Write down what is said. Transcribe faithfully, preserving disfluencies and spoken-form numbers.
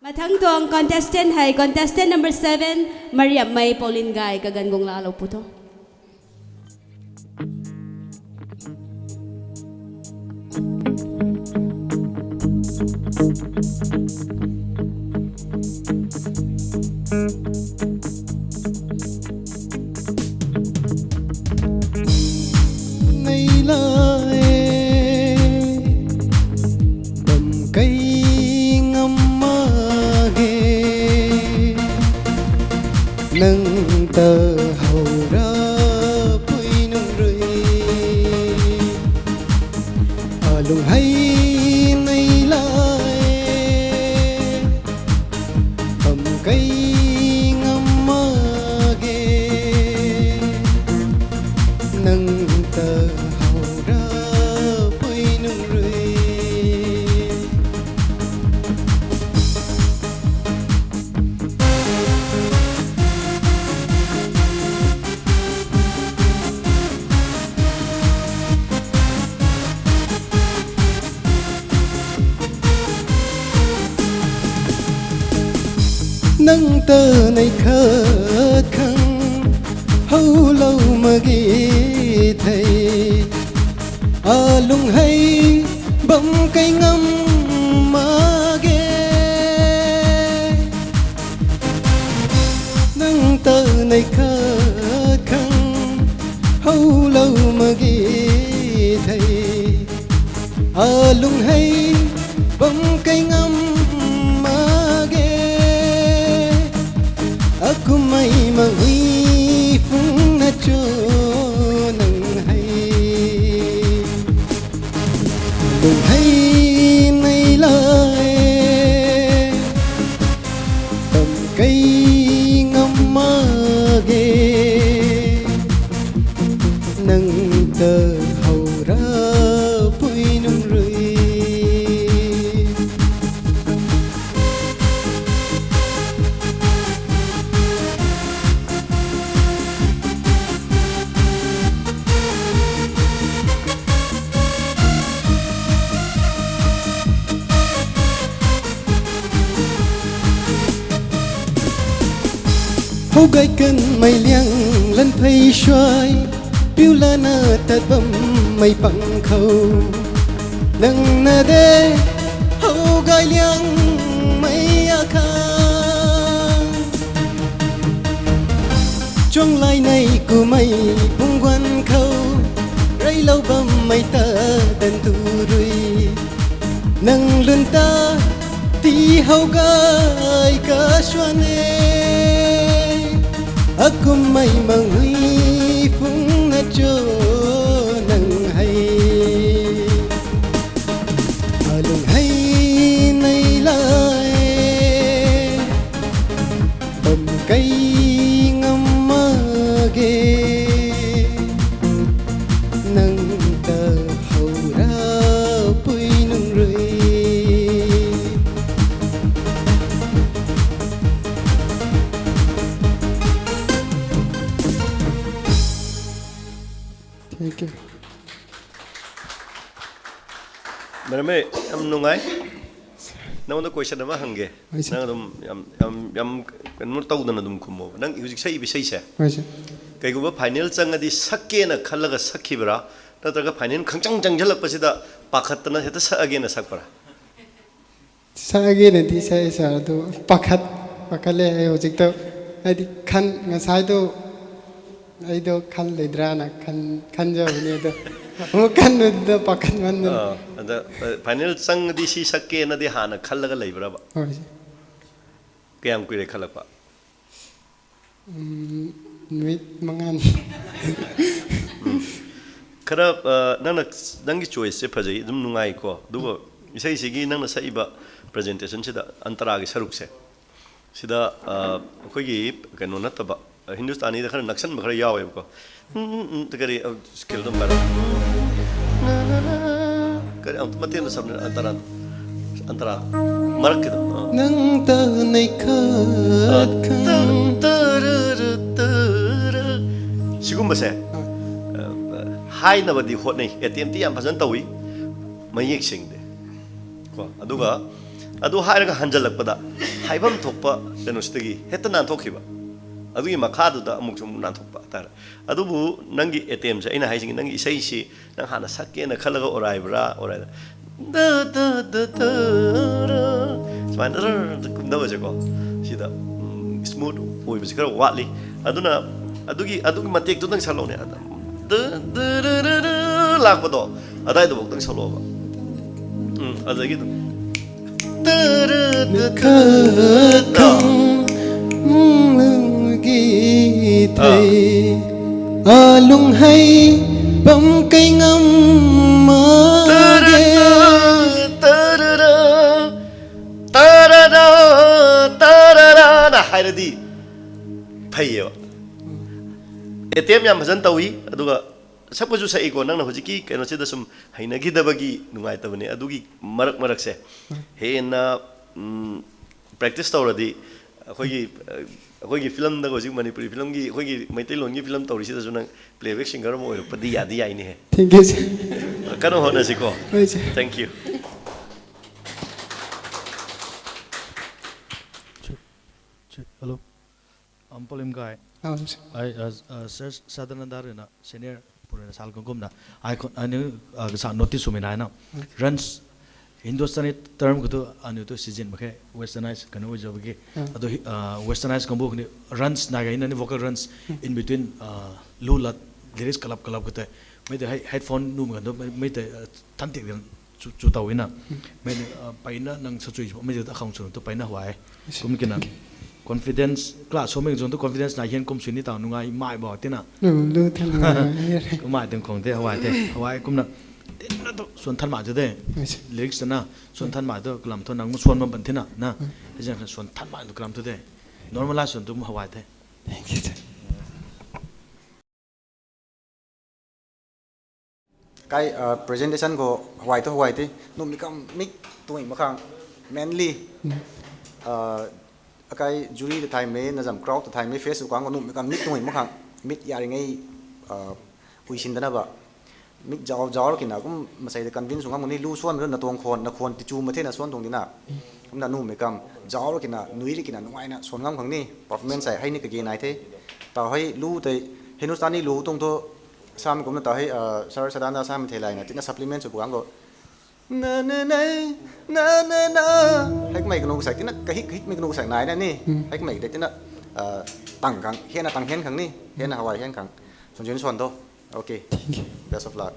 Mathang thong contestant hai contestant number seven, Mariam Mai Pauline Gai kagan gong la lo pu tho. Nei la e, bam kai ngam ma ge, nang ta haura pui nung rui. Alung hai nei la e, bam kai ngam ma ge, nang ta haura pui nung rui. Nang ta nei khat khang hau lo ma gi thei. Alung hai bam kai ngam ma ge. Nang ta nei khat khang hau lo ma gi thei. Alung hai bam kai ngam ma ge. Akum mai ma hui phung na cho nang hai. Lung hai nei la e, bam kai ngam ma ge, nang ta haura pui nung rui. ꯍꯧꯒꯥꯏ ꯀꯟ ꯃꯩ ꯂꯤꯌꯥꯡ ꯂꯟ ꯐꯩ ꯁ꯭ꯋꯥꯏ ꯄꯤꯎꯂꯥꯅ ꯇꯠꯕꯝ ꯃꯩ ꯄꯪꯈꯧ ꯅꯪꯅꯗꯦ ꯍꯧꯒꯥꯏ ꯂꯤꯌꯥꯡ ꯃꯩ ꯑꯈꯥ ꯆꯣꯡꯂꯥꯏꯅꯩ ꯀꯨꯝꯍꯩ ꯄꯨꯡꯒ꯭ꯋꯥꯟꯈꯧ ꯔꯩꯂꯧꯕꯝ ꯃꯩꯇ ꯗꯟꯇꯨꯔꯨꯏ ꯅꯪ ꯂꯨꯟꯇ T ꯍꯧꯒꯥꯏ ꯀꯁ꯭ꯋꯥꯅꯦ ꯑꯀꯨꯝꯍꯩ ꯃꯪꯍꯨꯏ ꯄꯨꯡꯅꯆꯣ ꯅꯪ ꯍꯩ ꯑꯂꯨꯡ ꯍꯩ ꯅꯩ ꯂꯥꯏ ꯄꯝ ꯀꯩ ꯉꯝꯃꯒꯦ ꯅꯪꯇ ꯍꯧꯔ ꯄꯨꯏ ꯅꯨꯡꯔꯨꯏ Thank you. ꯃꯔꯝꯃꯦ, ꯌꯥꯝ ꯅꯨꯡꯉꯥꯏ꯫ ꯅꯉꯣꯟꯗ question ꯑꯃ ꯍꯪꯒꯦ꯫ ꯍꯣꯏ, ꯁꯥꯔ꯫ ꯅꯪ ꯑꯗꯨꯝ ꯌꯥꯝ, ꯌꯥꯝ, ꯌꯥꯝ ꯀꯩꯅꯣ ꯇꯧꯗꯅ ꯑꯗꯨꯝ ꯈꯨꯝꯃꯣꯕ꯫ ꯅꯪ ꯍꯧꯖꯤꯛ ꯁꯛꯏꯕ ꯏꯁꯩꯁꯦ, ꯍꯣꯏ, ꯁꯥꯔ꯫ ꯀꯩꯒꯨꯝꯕ final ꯆꯪꯉꯗꯤ ꯁꯛꯀꯦꯅ ꯈꯜꯂꯒ ꯁꯛꯈꯤꯕ꯭ꯔꯥ? ꯅꯠꯇ꯭ꯔꯒ final ꯈꯪꯆꯪ ꯆꯪꯁꯤꯜꯂꯛꯄꯁꯤꯗ ꯄꯥꯈꯠꯇꯅ ꯍꯦꯛꯇ ꯁꯛꯑꯒꯦꯅ ꯁꯛꯄ꯭ꯔꯥ? ꯁꯛꯑꯒꯦꯅꯗꯤ ꯁꯛꯑꯦ, ꯁꯥꯔ, ꯑꯗꯨ ꯄꯥꯈꯠ-, ꯄꯥꯈꯠꯂꯦ꯫ ꯑꯩ ꯍꯧꯖꯤꯛꯇ ꯍꯥꯏꯗꯤ ꯈꯟ-, ꯉꯁꯥꯏꯗꯣ ꯑꯩꯗꯣ ꯈꯜꯂꯣꯏꯗ꯭ꯔꯥꯅ ꯈꯟ-, ꯈꯟꯖꯕꯅꯦ, ꯑꯗꯣ ꯑꯃꯨꯛ ꯈꯟꯕꯗꯨꯗ ꯄꯥꯈꯠꯃꯟꯗꯅ꯫ ꯑꯥ, ꯑꯗ, ꯑ, final ꯆꯪꯉꯗꯤ ꯁꯤ ꯁꯛꯀꯦꯅꯗꯤ ꯍꯥꯟꯅ ꯈꯜꯂꯒ ꯂꯩꯕ꯭ꯔꯕ? ꯍꯣꯏ, ꯁꯥꯔ꯫ ꯀꯌꯥꯝ ꯀꯨꯏꯔꯦ ꯈꯜꯂꯛꯄ? ꯎꯝ, ꯅꯨꯃꯤꯠ ꯃꯉꯥꯅꯤ꯫ ꯎꯝ꯫ ꯈꯔ, ꯑ, ꯅꯪꯅ, ꯅꯪꯒꯤ choice ꯁꯦ ꯐꯖꯩ, ꯑꯗꯨꯝ ꯅꯨꯡꯉꯥꯏꯀꯣ꯫ ꯑꯗꯨꯒ ꯏꯁꯩꯁꯤꯒꯤ ꯅꯪꯅ ꯁꯛꯏꯕ presentation ꯁꯤꯗ ꯑꯟꯇꯔꯥꯒꯤ ꯁꯔꯨꯛꯁꯦ, ꯁꯤꯗ, ꯑ, ꯑꯩꯈꯣꯏꯒꯤ ꯀꯩꯅꯣ ꯅꯠꯇꯕ, ꯍꯤꯟꯗꯨꯁꯇꯥꯅꯤꯗ ꯈꯔ ꯅꯛꯁꯟꯕ ꯈꯔ ꯌꯥꯎꯋꯦꯕꯀꯣ꯫ ꯎꯝ, ꯎꯝ, ꯎꯝ, ꯀꯔꯤ, ꯑ, scale ꯗꯣ ꯑꯃꯨꯛ ꯄꯥꯏꯔꯣ꯫ ꯀꯔꯤ, ꯑꯃꯨꯛꯇ ꯃꯇꯦꯛ ꯑꯃ ꯁꯝꯅ, ꯑꯟꯇꯔꯥ, ꯑꯟꯇꯔꯥ, ꯃꯔꯛꯀꯤꯗꯣ, ꯑ꯫ ꯅꯪꯇ ꯅꯩꯈꯠ ꯑ, ꯈꯪ- ꯇꯔ, ꯇꯔ, ꯇꯔ꯫ ꯁꯤꯒꯨꯝꯕꯁꯦ, ꯑ, ꯍꯥꯏꯅꯕꯗꯤ ꯍꯣꯠꯅꯩ, attempt ꯇꯤ ꯌꯥꯝ ꯐꯖꯅ ꯇꯧꯏ, ꯃꯌꯦꯛ ꯁꯦꯡꯗꯦ꯫ ꯀꯣ, ꯑꯗꯨꯒ ꯑꯗꯨ ꯍꯥꯏꯔꯒ ꯍꯟꯖꯜꯂꯛꯄꯗ ꯍꯥꯏꯐꯝ ꯊꯣꯛꯄ ꯀꯩꯅꯣꯁꯤꯗꯒꯤ ꯍꯦꯛꯇ ꯅꯥꯟꯊꯣꯛꯈꯤꯕ꯫ ꯑꯗꯨꯒꯤ ꯃꯈꯥꯗꯨꯗ ꯑꯃꯨꯛꯁꯨ ꯑꯃꯨꯛ ꯅꯥꯟꯊꯣꯛꯄ ꯍꯥꯏꯇꯥꯔꯦ꯫ ꯑꯗꯨꯕꯨ ꯅꯪꯒꯤ ꯑꯦꯇꯦꯝꯁꯦ, ꯑꯩꯅ ꯍꯥꯏꯁꯤꯡꯒꯤ, ꯅꯪꯒꯤ ꯏꯁꯩꯁꯤ ꯅꯪ ꯍꯥꯟꯅ ꯁꯛꯀꯦꯅ ꯈꯜꯂꯒ ꯑꯣꯔꯥꯏꯕ꯭ꯔꯥ, ꯑꯣꯔꯥꯏꯗ ꯗ ꯗ ꯗ ꯗ ꯔ, ꯁꯨꯃꯥꯏꯅ ꯔ ꯔ ꯀꯨꯝꯊꯕꯁꯦꯀꯣ, ꯁꯤꯗ ꯁ꯭ꯃꯨꯠ ꯑꯣꯏꯕꯁꯤ ꯈꯔ ꯋꯥꯠꯂꯤ꯫ ꯑꯗꯨꯅ ꯑꯗꯨꯒꯤ, ꯑꯗꯨꯒꯤ ꯃꯇꯦꯛꯇꯨꯗꯪ ꯁꯛꯂꯛꯑꯣꯅꯦ꯫ ꯑꯗ ꯗ ꯗ ꯔ ꯔ ꯔ ꯂꯥꯛꯄꯗꯣ, ꯑꯗꯥꯏꯗꯨꯐꯥꯎꯗꯪ ꯁꯛꯂꯛꯑꯣꯕ꯫ ꯎꯝ, ꯑꯗꯒꯤ ꯑꯗꯨꯝ ꯇꯔ ꯗ ꯗ ꯗ꯫ ꯈꯪꯂꯪꯒꯤ ꯑꯥ꯫ ꯊꯩ, ꯑꯥ ꯂꯨꯡꯍꯩ ꯄꯝ ꯀꯩꯉꯝ ꯃꯥꯒꯦ꯫ ꯇꯔ ꯇ, ꯇꯔ ꯔ, ꯇꯔ ꯔ, ꯇꯔ ꯔ ꯅ ꯍꯥꯏꯔꯗꯤ ꯐꯩꯌꯦꯕ꯫ ꯑꯦꯇꯦꯝ ꯌꯥꯝ ꯐꯖꯅ ꯇꯧꯏ, ꯑꯗꯨꯒ ꯁꯛꯄꯁꯨ ꯁꯛꯏꯀꯣ, ꯅꯪꯅ ꯍꯧꯖꯤꯛꯀꯤ ꯀꯩꯅꯣꯁꯤꯗ ꯁꯨꯝ ꯍꯩꯅꯈꯤꯗꯕꯒꯤ ꯅꯨꯡꯉꯥꯏꯇꯕꯅꯤ꯫ ꯑꯗꯨꯒꯤ ꯃꯔꯛ ꯃꯔꯛꯁꯦ ꯍꯦꯟꯅ, ꯎꯝ, ꯄ꯭ꯔꯦꯛꯇꯤꯁ ꯇꯧꯔꯗꯤ ꯑꯩꯈꯣꯏꯒꯤ, ꯑ, ꯑꯩꯈꯣꯏꯒꯤ ꯐꯤꯂꯝꯗ ꯍꯧꯖꯤꯛ ꯃꯅꯤꯄꯨꯔꯤ ꯐꯤꯂꯝꯒꯤ, ꯑꯩꯈꯣꯏꯒꯤ ꯃꯩꯇꯩꯂꯣꯟꯒꯤ ꯐꯤꯂꯝ ꯇꯧꯔꯤꯁꯤꯗꯁꯨ ꯅꯪ ꯄ꯭ꯂꯦꯕꯦꯛ ꯁꯤꯡꯒꯔ ꯑꯃ ꯑꯣꯏꯔꯛꯄꯗꯤ ꯌꯥꯗꯤ ꯌꯥꯏꯅꯦꯍꯦ꯫ Thank you, sir. ꯀꯟꯅ ꯍꯣꯠꯅꯁꯤꯀꯣ꯫ ꯍꯣꯏ, sir. Thank you. Hello. ꯑꯝ, ꯄꯣꯂꯤꯝ ꯒꯥꯏ꯫ ꯑꯥ, ꯁꯥꯔ꯫ ꯑꯩ, ꯑ, ꯑ, ꯁꯥꯔ ꯁꯗꯥꯅꯟꯗ ꯔꯦꯅ ꯁꯦꯅꯤꯌꯔ ꯄꯨꯔꯦꯅ ꯁꯥꯜ ꯀꯨꯝꯀꯨꯝꯅ ꯑꯥꯏ ꯈꯣ-, ꯑꯅꯤ, ꯑ, ꯁꯥ ꯅꯣꯇꯤꯁ ꯁꯨꯃꯤꯅ ꯍꯥꯏꯅ ꯑꯥ꯫ ꯔꯟꯁ ꯍꯤꯟꯗꯨꯁꯇꯥꯅꯤ ꯇꯔꯝ ꯈꯨꯗꯨ ꯑꯅꯤꯗꯨ ꯁꯤꯖꯤꯟꯕꯈꯩ ꯋꯦꯁꯇꯔꯅꯥꯏꯁ ꯀꯩꯅꯣ ꯑꯣꯏꯖꯕꯒꯤ꯫ ꯑꯥ꯫ ꯑꯗꯣ ꯍꯤ-, ꯑ, ꯋꯦꯁꯇꯔꯅꯥꯏꯁ ꯀꯥꯡꯕꯨ ꯈꯨꯗꯤ ꯔꯟꯁ ꯅꯥꯏꯒ ꯍꯥꯏꯅꯅꯤ, ꯚꯣꯀꯦꯜ ꯔꯟꯁ ꯎꯝ꯫ In between, ꯑ, ꯂꯨ ꯂꯠ, ꯂꯤꯔꯤꯛꯁ ꯀꯂꯞ ꯀꯂꯞ ꯈꯨꯗ ꯃꯩꯗ ꯍꯦ-, ꯍꯦꯗꯐꯣꯟ ꯅꯨꯃꯒꯟꯗꯣ ꯃꯩ-, ꯃꯩꯗ, ꯑ, ꯊꯟꯇꯦꯛꯇꯅ ꯆꯨ-, ꯆꯨ ꯇꯧꯋꯤꯅ꯫ ꯎꯝ꯫ ꯃꯩꯅ, ꯑ, ꯄꯩꯅ ꯅꯪ ꯁꯆꯨꯏ ꯃꯩꯗ ꯑꯈꯪ ꯁꯨꯔꯝꯇ ꯄꯩꯅ ꯍꯋꯥꯏ꯫ ꯑꯁ꯫ ꯀꯨꯝ ꯀꯤꯅ꯫ Confidence, class ꯁꯣꯝ ꯃꯤꯡ ꯖꯣꯟꯗꯨ confidence ꯅꯥꯏ ꯍꯦꯟ ꯀꯨꯝ ꯁꯨꯏꯅꯤ ꯇꯥꯎ ꯅꯨꯡꯉꯥꯏ ꯃꯥꯏ ꯕꯥꯎ ꯇꯤꯅ꯫ ꯎꯝ, ꯂꯨ ꯊꯟ ꯅꯨꯡꯉꯥꯏ ꯍꯥꯏꯔꯦ꯫ ꯀꯃꯥꯏ ꯇꯪ ꯈꯣꯡꯗꯦ ꯍꯋꯥꯏ ꯇꯦ꯫ ꯍꯋꯥꯏ ꯀꯨꯝꯅ ꯇꯤꯟꯅ ꯇꯣ ꯁꯣꯟ ꯊꯟ ꯃꯥ ꯖꯗꯦ꯫ ꯑꯁ꯫ Lyrics ꯇꯅ ꯁꯣꯟ ꯊꯟ ꯃꯥ ꯗꯣ ꯀꯂꯝ ꯊꯣ ꯅꯪ ꯁꯣꯟ ꯃꯝ ꯄꯟ ꯊꯤꯅ ꯅ꯫ ꯎꯝ꯫ ꯍꯖꯥꯡ ꯁꯣꯟ ꯊꯟ ꯃꯥ ꯗꯣ ꯀꯂꯝ ꯊꯣ ꯗꯦ꯫ Normalize ꯁꯣꯟ ꯇꯨꯝ ꯍꯋꯥꯏ ꯇꯦ꯫ Thank you, sir. ꯀꯥꯏ, ꯑ, presentation ꯒꯣ ꯍꯋꯥꯏ ꯇꯣ ꯍꯋꯥꯏ ꯇꯤ ꯅꯨꯃꯤꯠ ꯀꯝ ꯃꯤꯛ ꯇꯨꯡ ꯃꯈꯥꯡ mainly, ꯎꯝ꯫ ꯑ, ꯑꯀꯥꯏ jury ꯗ ꯊꯥꯏꯃꯦ, ꯅꯖꯝ crowd ꯇ ꯊꯥꯏꯃꯦ, face ꯀꯥꯡꯒꯣ ꯅꯨꯃꯤꯠ ꯀꯝ ꯃꯤꯛ ꯇꯨꯡ ꯃꯈꯥꯡ ꯃꯤꯠ ꯌꯥꯔꯤꯉꯩ, ꯑ, ꯎꯏꯁꯤꯟꯗꯅꯕ꯫ ꯃꯤꯛ ꯖꯥꯎ ꯖꯥꯎꯔ ꯀꯤꯅ ꯀꯨꯝ ꯃꯁꯩꯗ convince ꯁꯨ ꯉꯝꯒꯅꯤ꯫ ꯂꯨ ꯁꯣꯟꯕꯗ ꯅꯥꯇꯣꯡ ꯈꯣꯟ ꯅꯈꯣꯟ ꯇꯤꯆꯨ ꯃꯊꯦꯅ ꯁꯣꯟ ꯇꯣꯡꯗꯤꯅ꯫ ꯀꯨꯝꯅ ꯅꯨ ꯃꯤꯀꯝ ꯖꯥꯎꯔ ꯀꯤꯅ ꯅꯨꯏꯔꯤ ꯀꯤꯅ ꯅꯨꯡꯉꯥꯏꯅ ꯁꯣꯟ ꯉꯝꯈꯪꯅꯤ꯫ Performance ꯍꯥꯏ ꯍꯩꯅꯤ ꯀꯒꯦ ꯅꯥꯏꯊꯦ꯫ ꯇꯥꯎ ꯍꯩ ꯂꯨ ꯇꯩ ꯍꯤꯟꯗꯨꯁꯇꯥꯅꯤ ꯂꯨ ꯇꯣꯡꯊꯣ ꯁꯥꯝ ꯀꯨꯝꯅ ꯇꯥꯎ ꯍꯩ ꯁꯔ ꯁꯗꯥꯅꯟꯗ ꯁꯥꯝ ꯊꯦ ꯂꯥꯏꯅ ꯇꯤꯅ supplement ꯁꯨ ꯄꯨꯒꯥꯡꯒꯣ꯫ ꯅ ꯅ ꯅ ꯅ ꯅ ꯅ꯫ ꯍꯦꯛ ꯃꯩ ꯀꯅꯣ ꯁꯥꯏ ꯇꯤꯅ ꯀꯍꯤꯛ ꯀꯍꯤꯛ ꯃꯩ ꯀꯅꯣ ꯁꯥꯏ ꯅꯥꯏꯅ ꯅꯤ꯫ ꯎꯝ꯫ ꯍꯦꯛ ꯃꯩ ꯗꯦ ꯇꯤꯅ ꯇꯥꯡ ꯈꯪ ꯍꯦꯟꯅ ꯇꯥꯡ ꯍꯦꯟ ꯈꯪꯅꯤ꯫ ꯍꯦꯟꯅ ꯍꯋꯥꯏ ꯍꯦꯟ ꯈꯪ꯫ ꯁꯨꯟꯖꯤꯟ ꯁꯣꯟꯗꯣ꯫ Okay. Thank you. Best of luck.